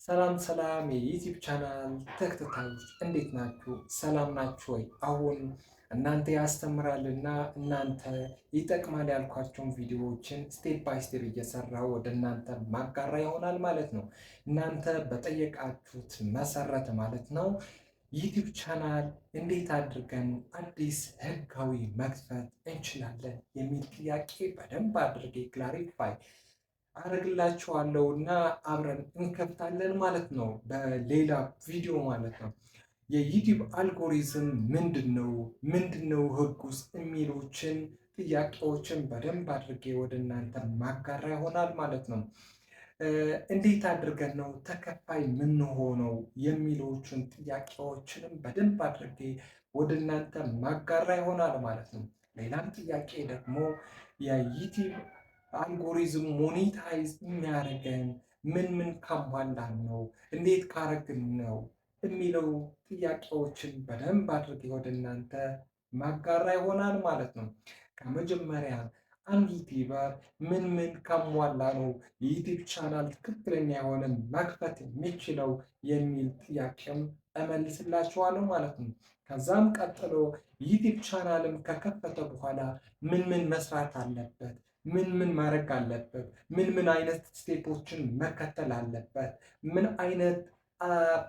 ሰላም ሰላም የ YouTube channel ተከታታዮች፣ እንዴት ናችሁ? ሰላም ናችሁ ወይ? አሁን እናንተ ያስተምራልና እናንተ ይጠቅማል ያልኳቸውን ቪዲዮዎችን step by step እየሰራሁ ወደ እናንተ ማጋራ ይሆናል ማለት ነው። እናንተ በጠየቃችሁት መሰረት ማለት ነው፣ YouTube channel እንዴት አድርገን አዲስ ህጋዊ መክፈት እንችላለን የሚል ጥያቄ በደንብ አድርጌ clarify አደርግላችኋለሁ እና አብረን እንከፍታለን ማለት ነው። በሌላ ቪዲዮ ማለት ነው። የ YouTube algorithm ምንድን ነው? ምንድን ነው ህግ ውስጥ የሚሉችን ጥያቄዎችን በደንብ አድርጌ ወደ እናንተ ማጋራ ይሆናል ማለት ነው። እንዴት አድርገን ነው ተከፋይ ምንሆነው የሚሉችን ጥያቄዎችንም በደንብ አድርጌ ወደ እናንተ ማጋራ ይሆናል ማለት ነው። ሌላም ጥያቄ ደግሞ የ YouTube algorithm monetize የሚያደርገን ምን ምን ካሟላን ነው፣ እንዴት ካረግን ነው የሚለው ጥያቄዎችን በደንብ አድርጌ ወደ እናንተ ማጋራ ይሆናል ማለት ነው። ከመጀመሪያ አንድ YouTuber ምን ምን ካሟላ ነው የ YouTube channel ትክክለኛ የሆነ መክፈት የሚችለው የሚል ጥያቄም እመልስላችኋለሁ ማለት ነው። ከዛም ቀጥሎ YouTube channel ም ከከፈተ በኋላ ምን ምን መስራት አለበት፣ ምን ምን ማድረግ አለበት፣ ምን ምን አይነት step ኦችን መከተል አለበት፣ ምን አይነት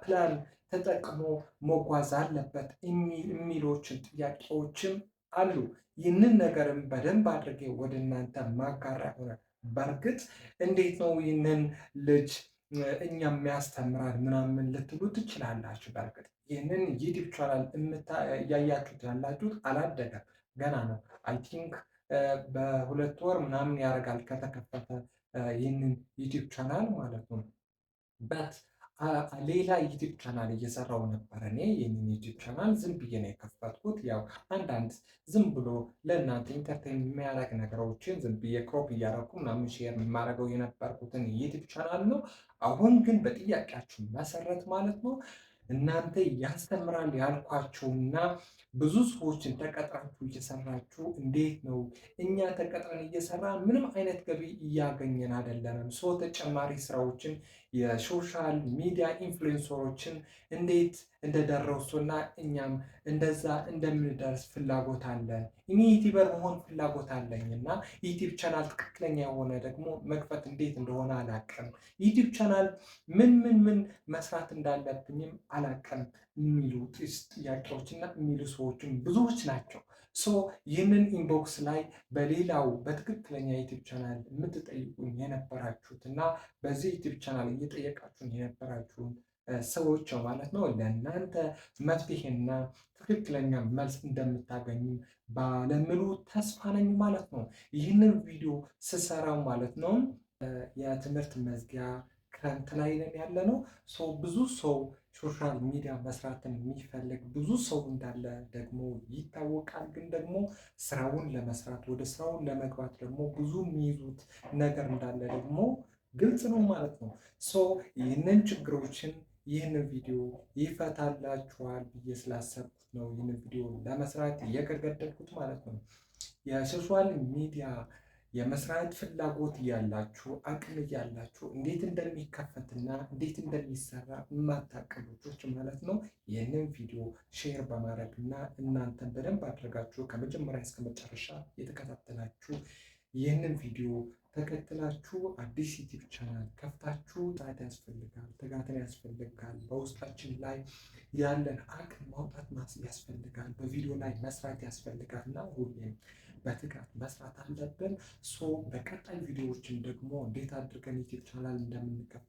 ፕላን ተጠቅሞ መጓዝ አለበት የሚሎችን ጥያቄዎችም አሉ። ይህንን ነገርም በደንብ አድርጌ ወደ እናንተ ማጋራ ይሆናል። በእርግጥ እንዴት ነው ይህንን ልጅ እኛ የሚያስተምራል ምናምን ልትሉ ትችላላችሁ። በእርግጥ ይህንን YouTube channel እያያችሁት ያላችሁት አላደገም፣ ገና ነው። I think በ2 ወር ምናምን ያደርጋል ከተከፈተ ይህንን YouTube channel ማለት ነው። But ሌላ YouTube channel እየሰራው ነበር። እኔ ይህንን YouTube channel ዝም ብዬ ነው የከፈትኩት። ያው አንዳንድ ዝም ብሎ ለእናንተ entertain የሚያደርግ ነገሮችን ዝም ብዬ crop እያደረኩ ምናምን share የማደርገው የነበርኩትን YouTube channel ነው። አሁን ግን በጥያቄያችሁ መሰረት ማለት ነው፣ እናንተ ያስተምራል ያልኳቸውና ብዙ ሰዎችን ተቀጥራችሁ እየሰራችሁ እንዴት ነው፣ እኛ ተቀጥረን እየሰራን ምንም አይነት ገቢ እያገኘን አይደለንም። So ተጨማሪ ስራዎችን የ social media influencer ኦችን እንዴት እንደደረሱና እኛም እንደዛ እንደምንደርስ ፍላጎት አለን። እኔ YouTuber መሆን ፍላጎት አለኝ እና YouTube channel ትክክለኛ የሆነ ደግሞ መክፈት እንዴት እንደሆነ አላቅም። YouTube channel ምን ምን ምን መስራት እንዳለብኝም አላቅም የሚሉ ጥያቄዎችና የሚሉ ሰዎችም ብዙዎች ናቸው። So ይህንን inbox ላይ በሌላው በትክክለኛ YouTube channel የምትጠይቁኝ የነበራችሁት እና በዚህ YouTube channel እየጠየቃችሁን የነበራችሁን ሰዎች ማለት ነው፣ ለእናንተ መፍትሄና ትክክለኛ መልስ እንደምታገኙ ባለሙሉ ተስፋ ነኝ ማለት ነው። ይህንን ቪዲዮ ስሰራው ማለት ነው፣ የትምህርት መዝጊያ ክረምት ላይ ነን ያለ ነው። ብዙ ሰው social media መስራትን የሚፈልግ ብዙ ሰው እንዳለ ደግሞ ይታወቃል። ግን ደግሞ ስራውን ለመስራት፣ ወደ ስራውን ለመግባት ደግሞ ብዙ የሚይዙት ነገር እንዳለ ደግሞ ግልጽ ነው ማለት ነው። So ይህንን ችግሮችን ይህንን ቪዲዮ ይፈታላችኋል ብዬ ስላሰብኩት ነው ይህንን ቪዲዮ ለመስራት እየገደድኩት ማለት ነው። የ social media የመስራት ፍላጎት እያላችሁ፣ አቅም እያላችሁ፣ እንዴት እንደሚከፈትና እንዴት እንደሚሰራ የማታውቁ ልጆች ማለት ነው፣ ይህንን ቪዲዮ share በማድረግ እና እናንተን በደንብ አድርጋችሁ ከመጀመሪያ እስከ መጨረሻ የተከታተላችሁ፣ ይህንን ቪዲዮ ተከትላችሁ አዲስ YouTube channel ከፍታችሁ ጣት ያስፈልጋል፣ ትጋትን ያስፈልጋል፣ በውስጣችን ላይ ያለን አቅም ማውጣት ያስፈልጋል፣ በቪዲዮ ላይ መስራት ያስፈልጋል እና ሁሌም በትጋት መስራት አለብን። So በቀጣይ ቪዲዮዎችን ደግሞ እንዴት አድርገን YouTube channel እንደምንከፍት